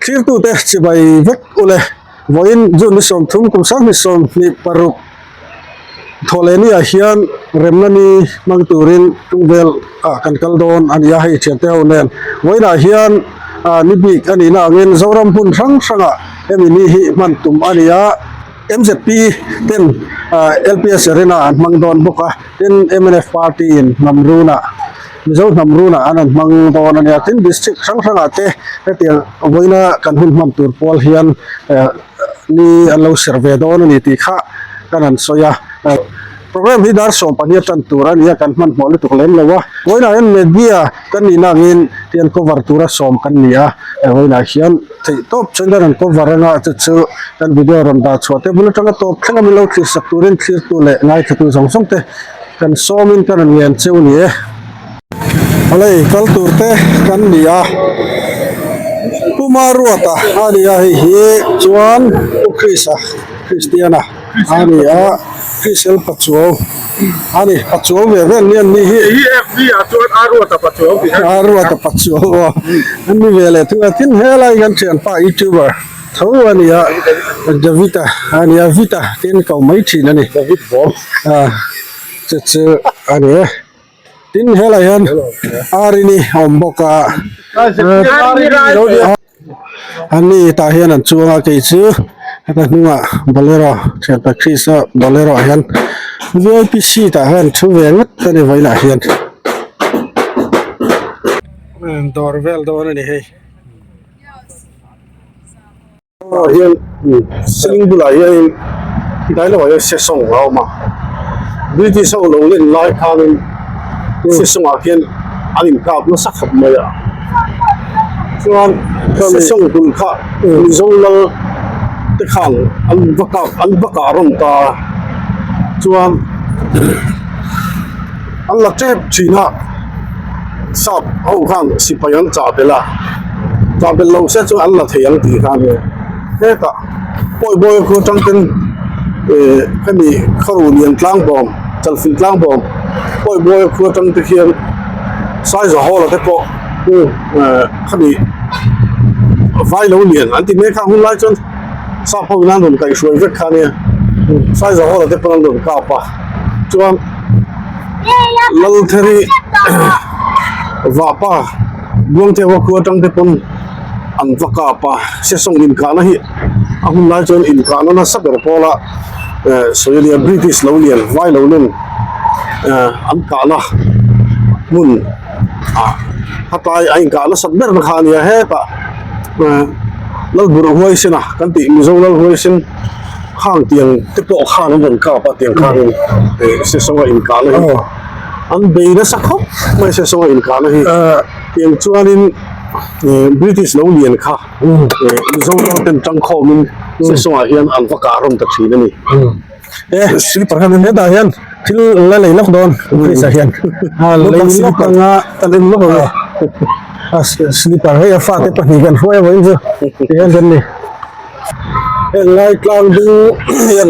Thlirtute chibai vek ule. Vawiin June ni 30 kum 2026 thawhlehniah hian remna ni hmang turin tlungvel ah kan kal dawn a ni a, hei thiante ho nen. Vawiinah hian ni bik a nihna angin Zoram hmun hrang hrangah hemi ni hi hman tum a ni a. MZP ten LPS Arena an hmang dawn bawk a, tin mnf party in hnam runah Mizo hnam runah an rawn hmang dawn a nia, tin district hrang hrangah te hetiang vawiina kan hun hman tur pawl hian ni an lo serh ve dawn a ni tih kha kan han sawi a. Program hi dar 12 tan tur a ni a, kan hmanhmawh lutuk lem lo a. Vawiinah hian media kan nihna angin tian cover tura sawm kan ni a, vawiinah hian theih tawp chuan kan rawn cover anga chu chu kan video rawn dah chhuah te bul atanga tawp thleng a min lo thlir sak turin thlirtu leh ngaithla tu zawng zawng te kan sawmin kan rawn ngen cheu ni e. Awle kal tur te kan ni a, Pu Maruata a ni a hei hi chuan Pu Krista Kristiana a ni a. Krisel Pachuau a ni, Pachuau ve vel ni an ni hi. Hei hi FB ah chuan Aruata Pachuau tih a ni. Aruata Pachuau aw an ni ve leh thung a, tin helai kan thianpa YouTuber tho a ni a, Davita a ni a, Vita tiin ko mai thin a ni. David Bawm. A chu chu a ni e. Tin helai hian Arini a awm bawk a. Ani tah hian an chuang a kei chu heta hnungah bolero thianpa Chris a bolero ah hian vip seat ah hian thu ve ngawt a ni vawiinah hian dawr vel dawn a ni hei. Ah hian ceiling bulah hianin tlai lamah hian sesawng a awm a british ho lo len lai khanin sesawng ah khian an inkap nasa khawp mai a chuan sesawng hmun kha mizo lal te khan an va kap an va kah rawn ta a chuan an la tep thin a. Sap ho khan sipai an chah belh a, chah belh lo se chu an la thei ang tih kha a ni. Hetah pawi bawi khu atang ten eh hemi khaw lian tlang bawm chalfilh tlang bawm pawi bawi khu atang te khian Saiza hall ah te pawh eh khami vai lo lian an ti mek a hun lai chuan sap ho in an rawn kaihhruai vek kha a nia Saiza hall ah te pawh an rawn kap a chuan. Laltheri vahpa Buangtheuha khua atang te pawn an va kap a Sesawng inkahna hi a hun lai chuan inkahna nasa ber pawla eh sawi a nia British lo lian vai lo nen eh an kahna hmun ah hatlai a inkah nasat ber na kha a nia hetah eh Lalburh huaisena kan tih Mizo Lalhuaisen. Khang tiang te pawh khan an rawn kap a tiang khanin eh Sesawnga inkahna hi an bei nasa khawp mai Sesawnga inkahna hi tiang chuanin eh British lo lian kha eh Mizo ram ten tangkhawmin Sesawngah hian an va kah rawn ta thin a ni. Eh slipper khan hetah hian thil la lei lawk dawn Chris ah hian a lei lawk anga kan en lawk ang e a slipper hei a fate pahnih kan hruai avangin chu tihian kan ni. Heng lai tlang ding hian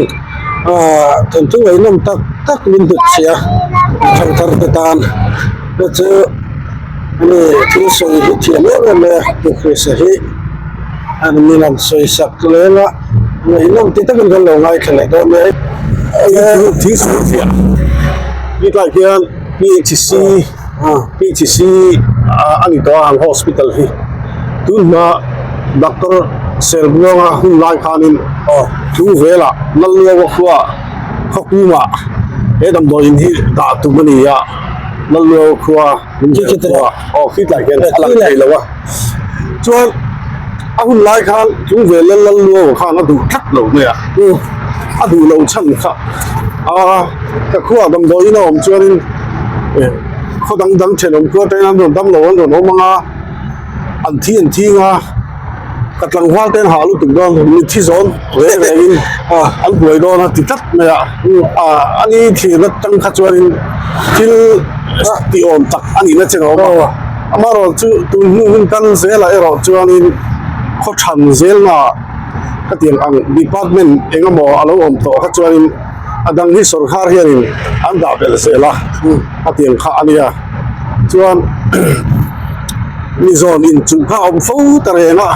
ah thawnthu ngaihnawm tak tak min hnut chhia a thangthar te tan te chu ani thil sawi hi thiam em em mai a Pu Krista hi an min han sawi sak leng a ngaihnawm ti takin kan lo ngaithla leh dawn mai thil sawi fiah hetlai hian PHC PHC a ni tawh a ang hospital hi tun hma doctor Selbuanga hun lai khanin thu velah Lalluaua khua khawpumah he damdawiin hi dah tum a ni a Lalluaua khua khua aw khitlai khian a lang thei lo a chuan a hun lai khan chung vel Lalluaua khan a duh tlat lo mai a a duh loh chhan kha a ka khua damdawiin a awm chuanin khaw dang dang thenawm khua atangin an rawn dam lo an rawn awm ang a an thi an thing a ka tlangval te an hah lutuk dawn mitthi zawn reng rengin an buai dawn a ti tlat mai a a ni thirna tang kha chuanin thil tih awm tak a nihna chen a awm a amaherawh chu tun hnu hun kal zelah erawh chuanin khaw than zelnaah khatiang ang department eng emaw a lo awm tawh kha chuanin a dang hi sawrkar hianin an dah belh zel a a tiang kha a nia chuan. Mi zawn in chu kha a awm fo ta reng a,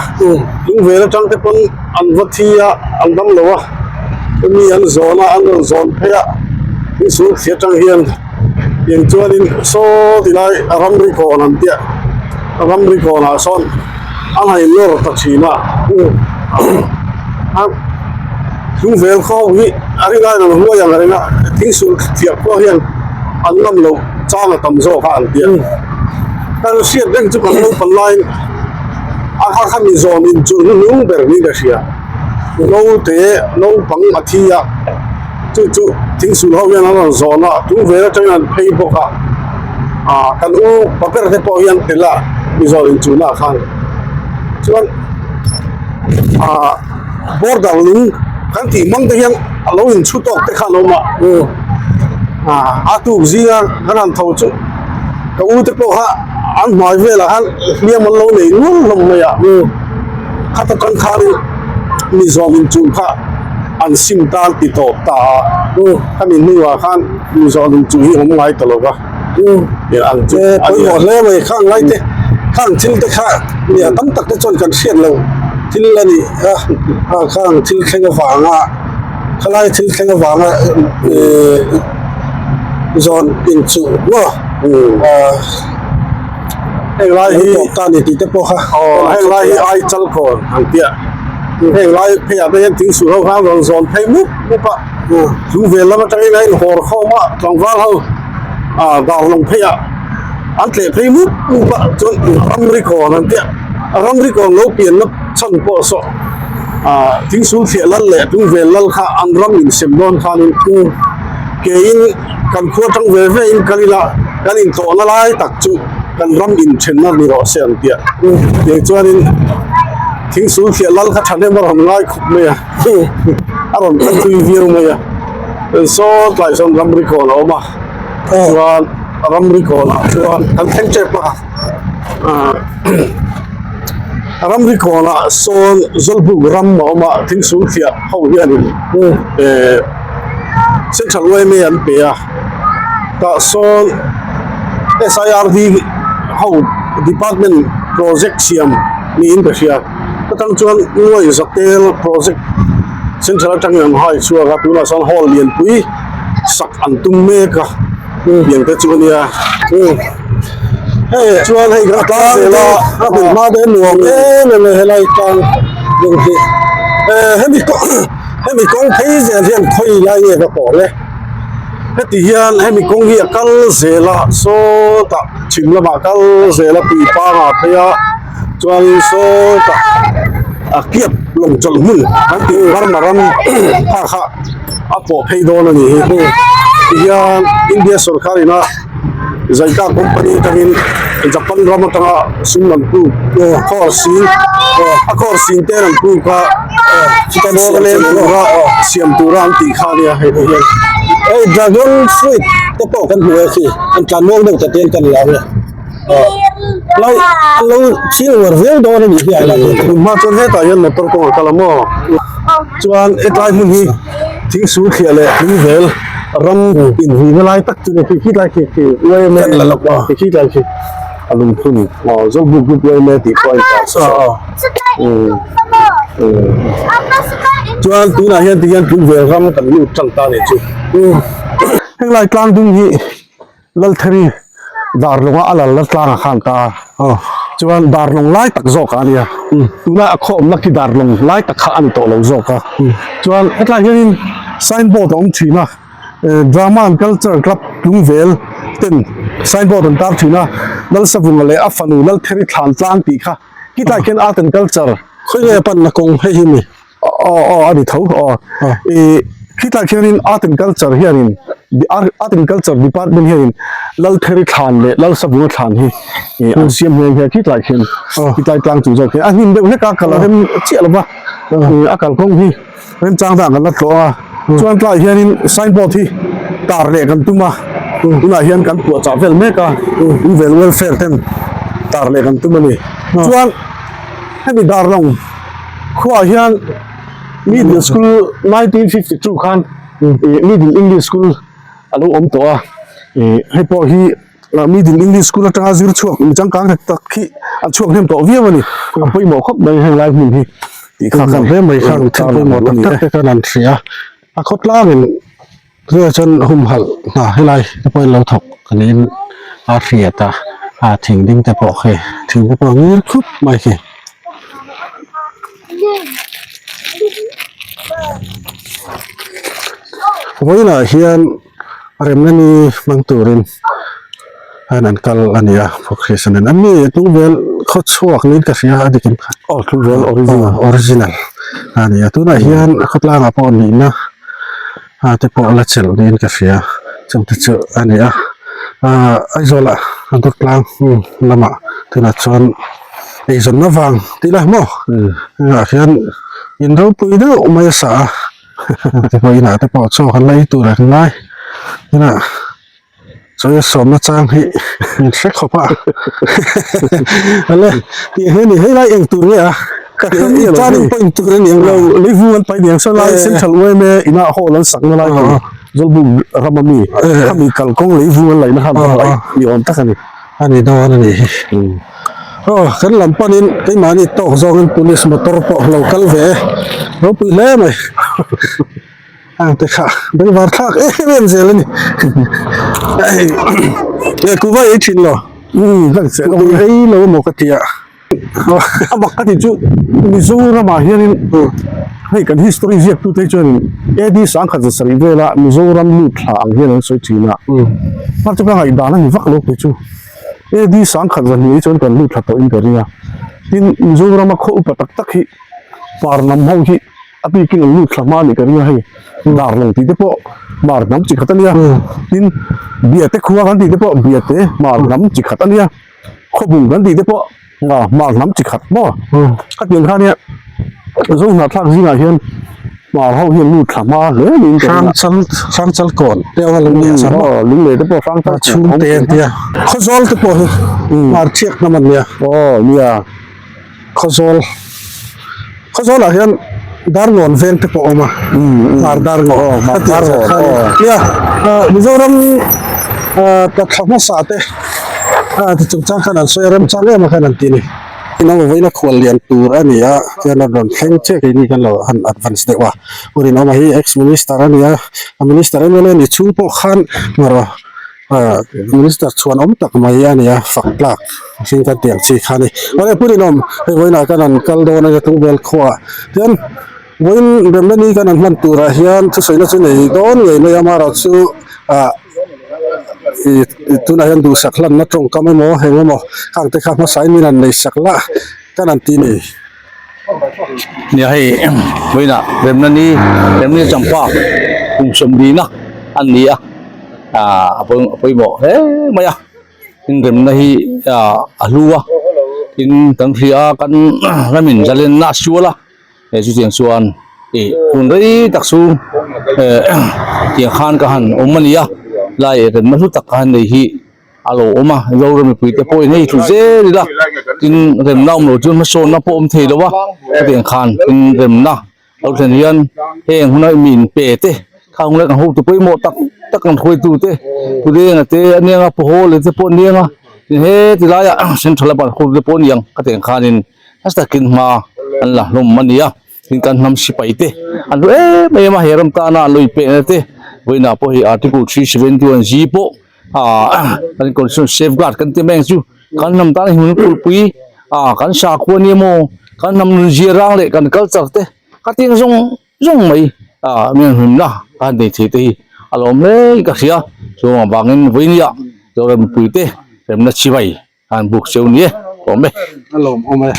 lungvel atang te pawn an va thi a, an dam lo a, mi an zawn a, an rawn zawn phei a, insul thli atang hian eng chuanin saw ti lai a ramri kawn an tia, a ramri kawnah sawn a ngaih nawr ta thin a, a lungvel khaw hi a ringain an huai ang reng a, thingsul thliah pawh hian an ngam loh chang a tam zawk a an tia. Kan hriat reng chu kan naupan laiin a kha kha mi zawm in chu hnuhnung ber niin ka hria. Naute naupang a thi a, chu chu thingsul ho hian an rawn zawn a, tung vel atangin an phei bawk a, ah kan u pa ber te pawh hian tel a mi zawn in chuhna ah khan chuan ah border lung kan tih hmang te hian a lo inchhu tawk te kha an awm a, ah a tuk zinga kan han tho chu. Ka u te pawh kha an hmai velah khan hliam an lo nei nual hlawm mai a, khata tang khanin mi zawm inchung kha an sim tan ti tawp ta a, khami hnuah khan mi zawm inchung hi awm ngai ta lo va, ang chu a ni a. Pawimawh hle mai khang lai te, khang thil te kha nia tam tak te chuan kan hriat lo thil a ni a, khang thil thleng avanga khalai thil thleng avanga zawn inchuh maw heng lai hi tawp ta ni tih te pawh kha aw heng lai hi ai chal kawn ang tia heng lai phei ah te hian thing suh ho khan rawn zawn phei mup mup a chung vel lam atangin a inhawr khawm a tlangval ho ah darlawng phei ah an tleh phei mup mup a chuan ramri kawn an tia ramri kawn lo pianna chhan pawh saw ah thing sul thliah lal leh tung vel lal kha an ram insem dawn khanin Keiin kan khua tang ve ve in kal ila kan intawhna lai tak chu kan ram inthenna ni rawh se ang tih a kei chuanin thingsul thliah lal kha thahnem a rawn ngai khup mai a a rawn kal thui viau mai a saw tlai sawn ramri kawn a awm a chuan ramri kawnah chuan kan thleng tep a ah ramri kawnah sawn zawlbuk ram a awm a thingsul thliah ho hianin eh. Central yma an pe a tah sawn SIRD ho department project siam niin ka hria atang chuan nuai zatel project central atangin an hai chhuak a tunah sawn hall lianpui sak an tum mek a pian te chu a nia hei chuan hei a tlang zel a a hmun hma te nuam em em a helai tlang deuh hi hemi kawng. Hemi kawng phei zel hian khawi lai nge va pawh le? Heti hian hemi kawng hi a kal zel a, sawtah chhim lamah a kal zel a, tui pangah phei a, chuanin sawtah a kiap lawng chawlh hmun kan tih Burma ram kha kha a pawh phei dawn a ni hi. Tihian India sorkar ina Zaika company atangin Japan ram atanga sum an puk khawr sin a khawr sin te an puk a chutan leng tura siam tura an tih kha ania hei te hian hei dragon fruit te pawh kan hmu e khi an tlan muang deuh ta te an kan lam e lo an lo thil uar viau dawn a nih hi a la hma chuan hetah hian motor kawng a kal a maw chuan hetlai hmun hi thing sul thliah leh thing vel ram inhuina lai tak chu ni khi khi lai khi khi uaime la lawk a khi khi lai khi a lungphun aw zawlbuk group uaime tih pawh a intar sa a chuan tunah hian tihian tlungvel ram kan lut tang ta nih chu henglai tlang dung hi Laltheri Darlawnga a lal la tlangah khan ta a, chuan Darlawng lai tak zawkah a nia, tunah a khaw awmna khi Darlawng lai tak kha a ni tawh lo zawk a, chuan hetlai hianin signboard a awm thin a, Drama and Culture Club Tlungvel ten signboard an tar thin a, Lalsavunga leh a fanu Laltheri thlan tlang tih kha khitlai khian Art and Culture khawi nge panna kawng hei hi mi? Aw aw a ni tho aw ih khitlai khianin art and culture hianin art and culture department hianin Laltheri thlan leh Lalsavunga thlan hi ih an siam nghe nghe khitlai khian khitlai tlang chung zawk khian a hnim deuh hlek a kal a rem chiah lova ih a kalkawng hi remchang dan kan la tlawh a chuan tlaiah hianin signboard hi tar leh kan tum a tunah hian kan puahchah vel mek a vel welfare ten tar leh kan tum a ni chuan hemi darlawng. Khuaah hian Middle School 1952 khan Middle English School a lo awm tawh a, ih hei pawh hi Middle English School atanga zir chhuak mi changkang tak tak hi an chhuak hnem tawh viau a ni. A pawimawh khawp mai heng lai hmun hi tih kha kan hle mai kha thil pawimawh tak tak te khan an hria a khawtlangin tunah chuan humhalh hna helai te pawhin lo thawk niin a hriat a a thing ding te pawh khi thing te pawh a ngir khup mai khi. Vawiinah hian remna ni hmang turin hian an kal a ni a Christian an mi tlungvel khaw chhuak niin ka hria a dik em kha aw tlungvel original original a ni a tunah hian khawtlangah pawh nihna a te pawh la chelh niin ka hria chungte chu a ni a ahh Aizawl ah Dawtlang lamah tunah chuan eizawnna vang tih la maw ah hian in ropui deuh mai a sa a te pawh inah te pawh chaw kan la ei tur ang lai inah chawi a sawmna chang hi min hre khawp a ale tih hi ani helai eng tur nge a turning point tur ani ang lo leivung an pai niang saw lai central yma inah hall an sakna lai tur zawlbuk ram ami khami kalkawng leivung an laihna khan pai ni awm tak ani. A ni dawn a nih hi. Aw kan lam panin keimahni tawk zawngin police motor pawh lo kal ve e ropui hle mai hang te kha bengvar thlak em em zel a ni eh kuva ei thin lo ei lo emaw ka ti a. A bak ka tih chu Mizoramah hianin hei kan history ziaktute hi chuanin AD 1700 vela Mizoram lut thla ang hian an sawi thin a, hmar chu ka ngaihdan a ni vak lo kei chu AD 1700 hi chuan kan lut thla tawhin ka ring a, tin Mizorama khaw upa tak tak hi Parnam ho hi a bikin an lut thla hma a nih ka ring a hei Darlawng tih te pawh Hmar hnam chi khat a nia, tin Biate khua kan tih te pawh Biate Hmar hnam chi khat a nia. Khawbung kan tih te pawh hmar hnam chi khat maw ka tih ang khan hian zo hnahthlak zingah hian hmar ho hian lut thla hma hle niin ka ring a. Hrangchal Hrangchal kawn te ang a lo nia chuan maw aw lunglei te pawh Hrangchal chhung te an tia Khawzawl te pawh hi hmar thiak hnam an nia aw nia Khawzawl Khawzawl ah hian Darngawn veng te pawh a awm a hmar Darngawn aw hmar Darngawn aw nia Mizoram tla hmasa te a ti chungchang khan an sawi a remchang em a khan an ti a ni eng vawiin a khual lian tur a ni a chuan a rawn thleng chiah keini kan lo han advance deuh a u Rinawma hi ex minister a ni a a minister mla ni chhung pawh khan erawh Minister chhuan awm tak mai a ni a, fak tlak hring kan tih ang chi kha a ni. Awle Pu Rinawm, hei vawiinah kan han kal dawn a nia Tlungvel khuaah hian vawiin remna ni kan han hman turah hian thusawiina chu nei dawn ngei mai a, amaherawh chu ah ih tunah hian duhsak hlanna tawngkam emaw eng emaw khang te kha hmasain min han nei sak la kan han ti ni. Nia hei vawiinah remna ni remna ni champa kum sawmlina an ni a ah a pawimawh hle mai a tin remna hi ah a hlu a tin kan hria a kan ramin zalenna a sual a eh chutiang chuan ih hun rei tak chu eh tiang khan ka han awm a ni a lai remna hlu tak ka han nei hi. A lo awm a, Zoram mipui te pawhin hei thu zel ila tin remna awm lo chuan hmasawnna pawh awm thei lo a, hetiang khan tin remna lo thlen hian heng huna mi in pe te khang hunlai kan hotu pawimawh tak tak kan hruaitu te Pudenga te a niang a Pawhawle te pawh a niang a tin he ti laiah Central a ban hotu te pawh a niang hetiang khanin nasa takin hma an la hlawm a ni a. Tin kan hnam sipai te an hlu em em a he ram tana an lo inpekna te vawiinah pawh hei Article 371 G pawh ah kan constitution safeguard kan ti mai ang chu kan hnam tan a hmun kulhpui ah kan sakhua nia maw kan hnam nun zia rang leh kan culture te ka tih ang zawng zawng mai ah mi an hlimna ka han nei thei te hi a lawm hle in ka hria chuan avangin vawinia Zoram mipui te remna chivai an buk cheu ni e awm e. A lawm awm e.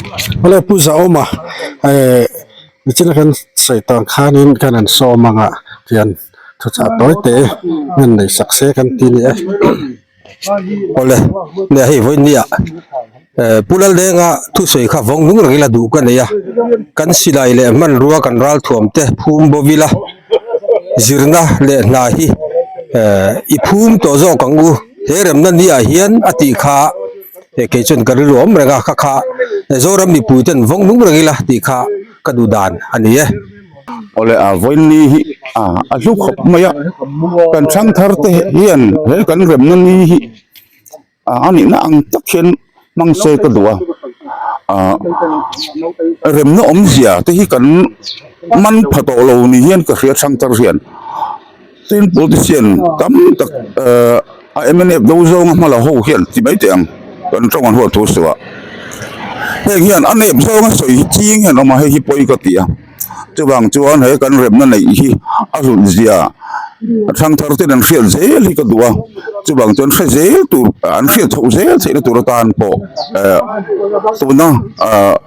Awle Pu Zaawma eh nichina kan sawi tawh ang khanin kan han sawm anga tian thuchah tawi te ngan nei sak se kan ti ni e. Awle nia hei vawiin nia eh Pu Laldenga thusawi kha vawng nung reng ila duh ka nei a kan silai leh hmanrua kan ralthuam te phum bo ila zirna leh hna hi eh i phum tawh zawk ang u. He remna ni ah hian a tih kha eh kei chuan ka rilru awm reng a kha kha Zoram mipui ten vawng nung reng ila tih kha ka duh dan a ni e. Awle a vawiin ni hi a a hlu khawp mai a kan thangthar te hian he kan remna ni hi. a nihna ang tak hian hmang se ka duh a ah remna awmzia te hi kan man pha tawh lo ni hian ka hria thang tar hian tin politician tam tak ehh a mnf do zawnga hma la ho hian ti mai teh ang kan tawng an huat thu suh a heng hian a nep zawnga sawi hi ching hian a awm a hei hi pawi ka ti a. Chuvang chuan he kan remna neih hi a hlut zia a thangthar ten an hriat zel hi ka duh a, chuvang chuan hre zel tur an hriat chhoh zel theihna tur atan pawh eh tuna ah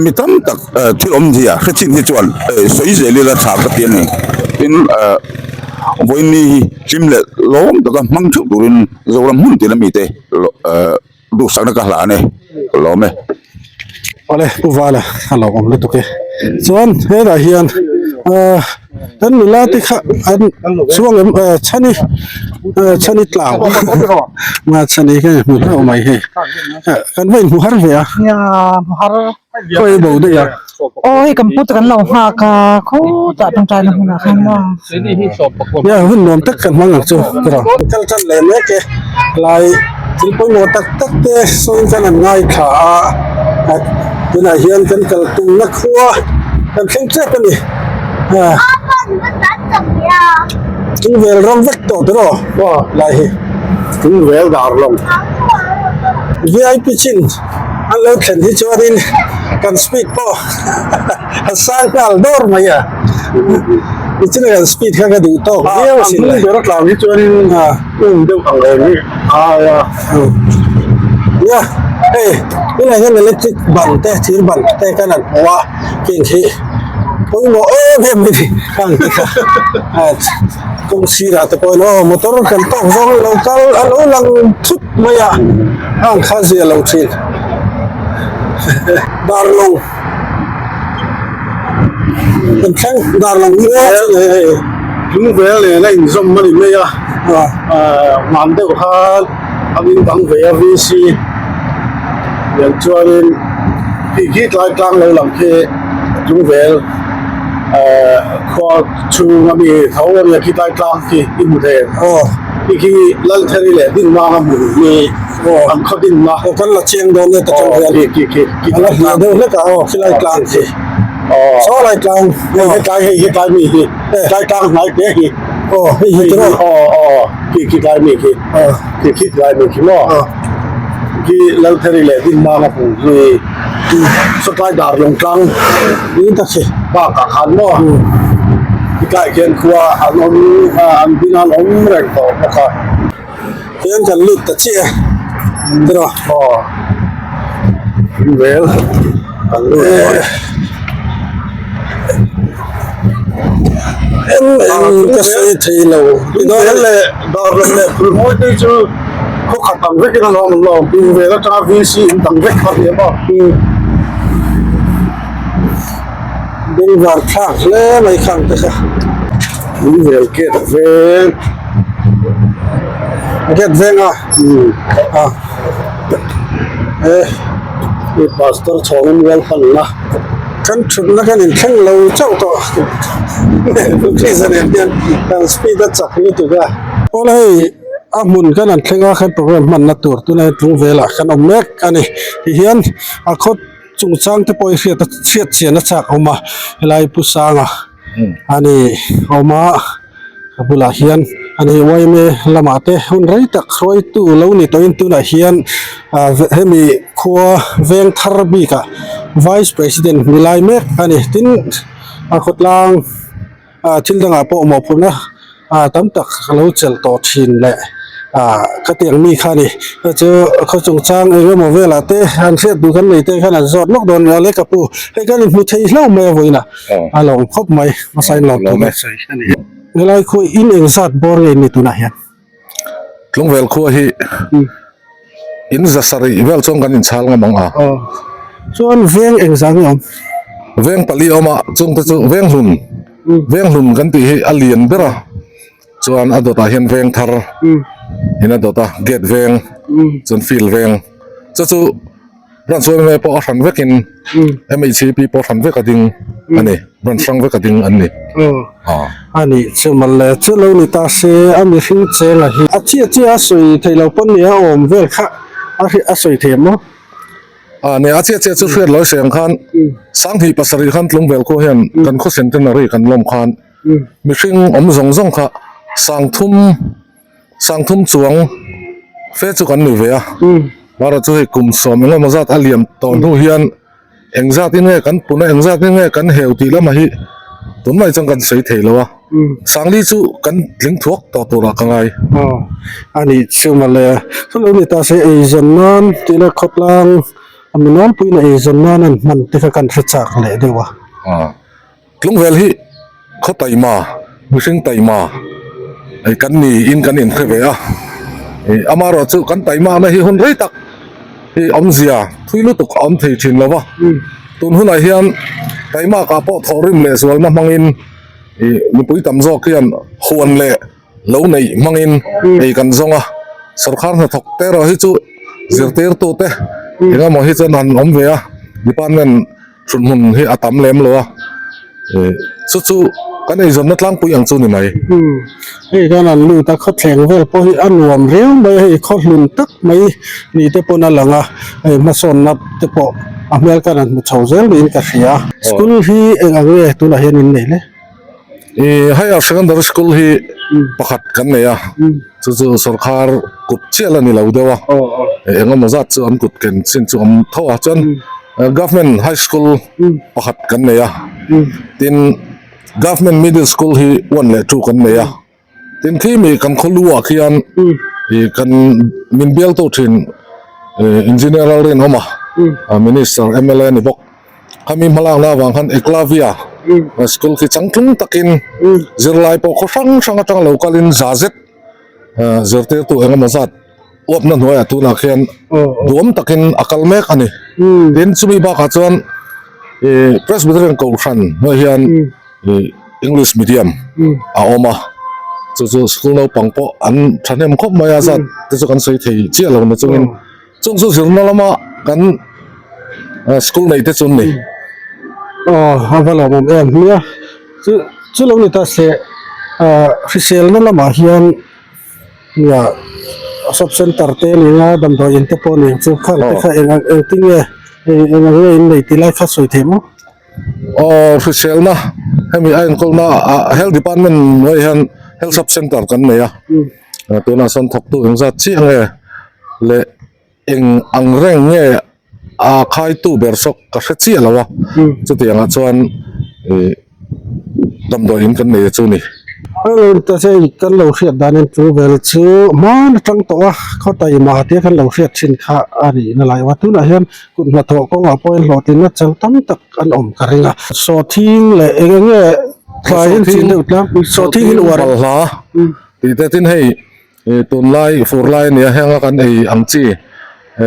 mi tam tak eh thil awmzia hre chin hi chuan eh sawi zel ila tha ka ti a ni tin eh vawiin hi hlim leh lawm taka hmang theuh turin Zoram hmun tina mite eh. Duhsakna ka hlan e, ka lawm e. Awle Pu Vala a lo awm lutuk e. Chuan hetah hian ahh kan nula te kha an chhuang em eh chhani eh chhani tlau ma chhani kha hmu hlauh mai hei kan va inhmu har ve a. Nia hmu har. Khawi bo daih a. Aw hei kan put kan lo nghak a khutah tawngtaina hmunah khan maw. Nia hun nuam tak kan hmang ang chu tiraw. Kal tan leh mek e tlai thil pawimawh tak tak te sawiin khan an ngaithla a tunah hian kan kal tumna khua kan thleng tep a ni thingvel ram vek tawh tiraw lai hi thingvel dar lawng vip chin. An lo thlen hi chuanin kan speed pawh a sang nghal dawr mai a, nichina kan speed kha ka duh tawk viau a sin le. A hnung ber a tlang hi chuanin um deuh ang reng hi a ai a. Nia, hei tunah hian electric ban te thir ban te kan han hmu a, heng hi pawimawh em em mai ni hang te kha kawng sirah te pawhin aw motor kan tawk zawng lo kal a lo lang thut. Mai a hang kha zia lo thin darlawng kan thleng darlawng hi Lung vel nen a inzawm a ni mai a hman deuh khan a min dang ve a VC nen chuanin khi khi tlai tlang lo lang khi lung vel khua chhung a mi tho a nia khi tlai tlang khi i hmu thei em. Hei hi Laltheri leh Dinmanga hmun hi an khaw dinna. Aw kan la chiang dawn e ta chang hian. Khi khi khi. A la hliah deuh hlek a aw khilai tlang khi. Aw. Saw lai tlang. Hei he tlai hei he tlai mi hi. Tlai tlang hnai te hi. Aw hei hi tiraw. Aw aw khi khi tlai mi khi. Khi khi tlai mi khi maw. Khi Laltheri leh Dinmanga hmun hi saw tlai dar lawng tlang. Ni tak khi. Bakah khan maw. Tlai khian khua an awm an bing an awm reng tawh bawk a. Hian kan lut ta chiah e tiraw. Aw vel kan lut tawh e. Eng eng ka sawi thei lo. Vel leh Darlawn leh Phulmawi te chu khaw khat ang vekin an awm lo. Vel atanga VC in dang vek kha a ni maw. Bengvar thlak hle mai khang te kha. Min vel gate veng. Gate veng a? Umm. A. E. I pastor chhawngin welcome na. Kan thutna kan inthleng lo chauh tawh. Prison em hian kan speed a chak lutuk a. Awle hei a hmun kan han thleng a khan program hmanna tur tunah hian tlung velah kan awm mek a ni. Tihian a khaw. Chungchang te pawh i hriat a hriat chian a chak awm a helai Pu Sanga a ni awm a a bulah hian a ni yma lamah te hun rei tak hruaitu lo ni tawhin tunah hian ah hemi khua veng thar bikah vice president ni lai mek a ni tin a khawtlang. ah thil dangah pawh mawhphurhna ah tam tak ka lo chelh tawh thin leh ah ka tiang mi kha a ni hei chu khaw chungchang eng emaw velah te an hriat duh kan nei te khan an zawt lawk dawn nia le ka pu hei kan inhmu thei hlauh mai a vawiin ah a lawm khawp mai hmasa in lawm tur a sawi a ni helai khu in engzat bawr nge ni tunah hian. Tlungvel khua hi in za sarih vel chuan kan inchhal ngam ang a. Aw. Chuan veng engzah nge awm? Veng pali a awm a, chungte chu veng hlun, veng hlun kan tih hi a lian ber a, chuan a dawtah hian veng thar in a dawt a, gate veng, chuan field veng, chu chu branch yma pawh a hran vekin MHCP pawh a hran vek a ding. a ni branch hrang veka ding an ni. A nih chu mawle chu lo ni ta se a mihring chenga hi a chiah chiah a sawi theih lo pawn nia awm vel kha a sawi thei maw? A nia a chiah chiah chu hriat lo i sawi ang khan Sanghnih pasarih khan Tlungvel khua hian kan khaw centenary kan lawm khan mihring awm zawng zawng kha Sangthum Sangthum chuang fe chu kan ni ve a, Mara chu hei kum sawm engemaw zat a liam tawh hnu hian eng zat in nge kan pun a, eng zat in nge kan heu tih lamah hi tunlai chuan kan sawi thei lo a, Sangli chu kan tling thuak tawh turah ka ngai. Aw, a nih chu mawle. Chu lo ni ta se eizawn nan tih leh khawtlang a mi nawlpuiin a eizawn nan an hman te kha kan hre chak leh deuh a. Aw. Tlungvel hi khaw taima, mihring taima hei kan ni in kan inhre ve a, ih amaherawh chu kan taima na hi hun rei tak hi awmzia thui lutuk a awm thei thin lo va, tun hunah hian taima kah pawh thawhrim leh zualna hmangin ih mipui tam zawk hian huan leh lo neih hmangin ei kan zawng a, sawrkar hnathawk te erawh hi chu zirtirtu te engemaw hi chuan han awm ve a, department. Thut hmun hi a tam lem lo a, ih chu chu kan eizawnna tlangpui ang chu ni mai. Umm hei hian an lut a khawthleng vel pawh hi a nuam riau mai a, hei khaw hlun tak mai ni te pawn a lang a, hei hmasawnna te pawh a hmel khan an hmu chho zel niin ka hria. School hi eng ang nge tunah hian in nei le? Ih higher secondary school hi pakhat kan nei a, chu chu sawrkhar kut chiah la ni lo deuh a, eng emaw zat chu an kut ken chin chu awm tho a, chuan government high school pakhat kan nei a, tin government middle school hi one leh two kan nei a, tin khi mi kan khaw lu ah khian ih kan min bial tu thin ih engineer Lalrinawma minister mla ni bawk. Khami hmalakna avang khan Eklavia school khi changtlung takin zirlai pawh khaw hrang hrang atanga lo kalin za zet zirtirtu engemaw zat uapna hnuaiah tunah khian duam takin a kal mek a ni. Tin chumi bakah chuan ih Presbyterian Kohhran hnuaiah hian ih English medium a awm a, chu chu school naupang pawh an thahnem khawp mai a zat te chu kan sawi thei chiah lo na chungin. Chung chu zirna lama kan school nei te chu an ni. Aw a va lawmawm em nia chu chu lo ni ta se hriselna lamah hian nia sub center te a ni anga damdawi in te pawh a ni ang chu khang te kha eng engtin nge eng ang nge in nei tih lai kha sawi theih maw? Aw hriselna hemi a enkawlna ah health department hnuaiah hian health sub center kan nei a tunah sawn thawktu engzat chiah nge leh eng ang reng nge a khaitu ber saw ka hre chiah lo a chutiang ah chuan ih damdawi in kan nei a chu ni. Kan lo hriat danin chu vel chu hman atang tawh a khaw taima tia kan lo hriat thin kha a nih na lai a tunah hian kut hnathawh kawngah pawhin hlawhtlinna chang tam tak an awm ka ring a. Sawhthing leh eng eng nge thlai in chin deuh tlangpui sawhthing in uar balhla tih te tin hei Ih tunlai fur lai a nia heng a kan ei ang chi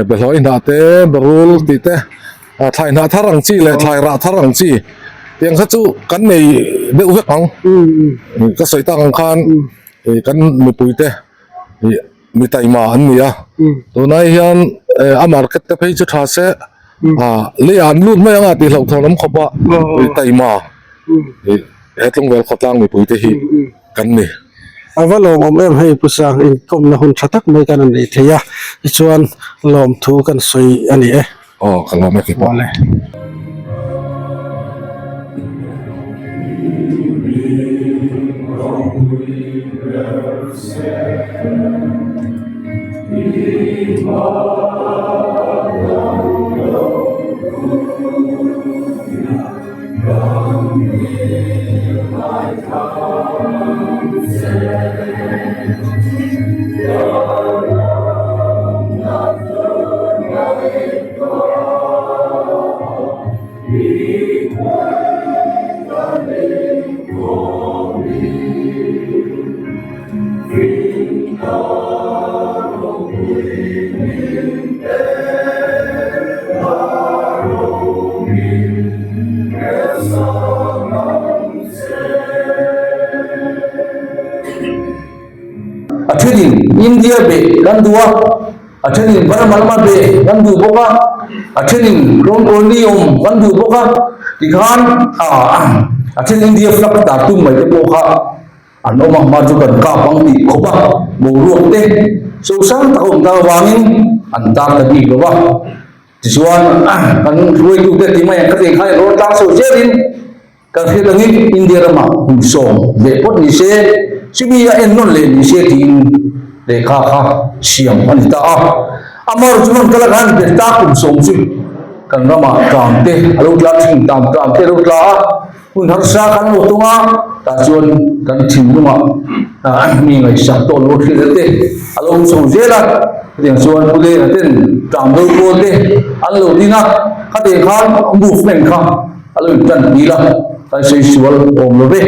behlawi hnah te berul tih te ah thlai hnah thar ang chi leh thlai rah thar ang chi tiang kha chu kan nei deuh vek ang ka sawi tak ang khan ih kan mipui te ih mi taima an ni a tunai hian a market te phei chu tha se ah lei ah an lut mai ang a tih hlauhthawn awm khawp a mi taima ih he tlungvel khawtlang mipui te hi kan ni. A va lawmawm em hei Pu Sang inkawmna hun tha tak mai kan han nei thei a tichuan lawmthu kan sawi a ni e. Aw ka lawm e keipawh. Awle. A thenin India beh kan duh a, a thenin Burma lama beh kan duh bawk a. A thenin rawn ni awm kan duh bawk a, tikhan a then India flag tar tum mai te pawh kha an awm a, hma chu kan kap ang tih khawp a, boruak te sosang tak a awm tak avangin an tar ta bik lo va. Tichuan kan hruaitute ti mai ang ka tih khan rawn tlang chho zelin Kan hriat angin India ramah kum sawm leh phawt ni se, chumi a ennawn leh ni se tiin lehkha kha siam a ni ta a. Amaherawhchu chu hman kal a khan bet ta kum sawm chu kan ramah tlam te a lo tla thin, tlam tlam te a lo tla a, hun harsa kan lo tung a, tah chuan kan thinlungah mi ngaihsak tawh lo hriat te a lo chho zel a. Chutiang chuan Pu Lena ten tlam do pawl te an lo ding a, khatiang khan movement kha A lo intan hmil a, kan sawi sual awm lo ve.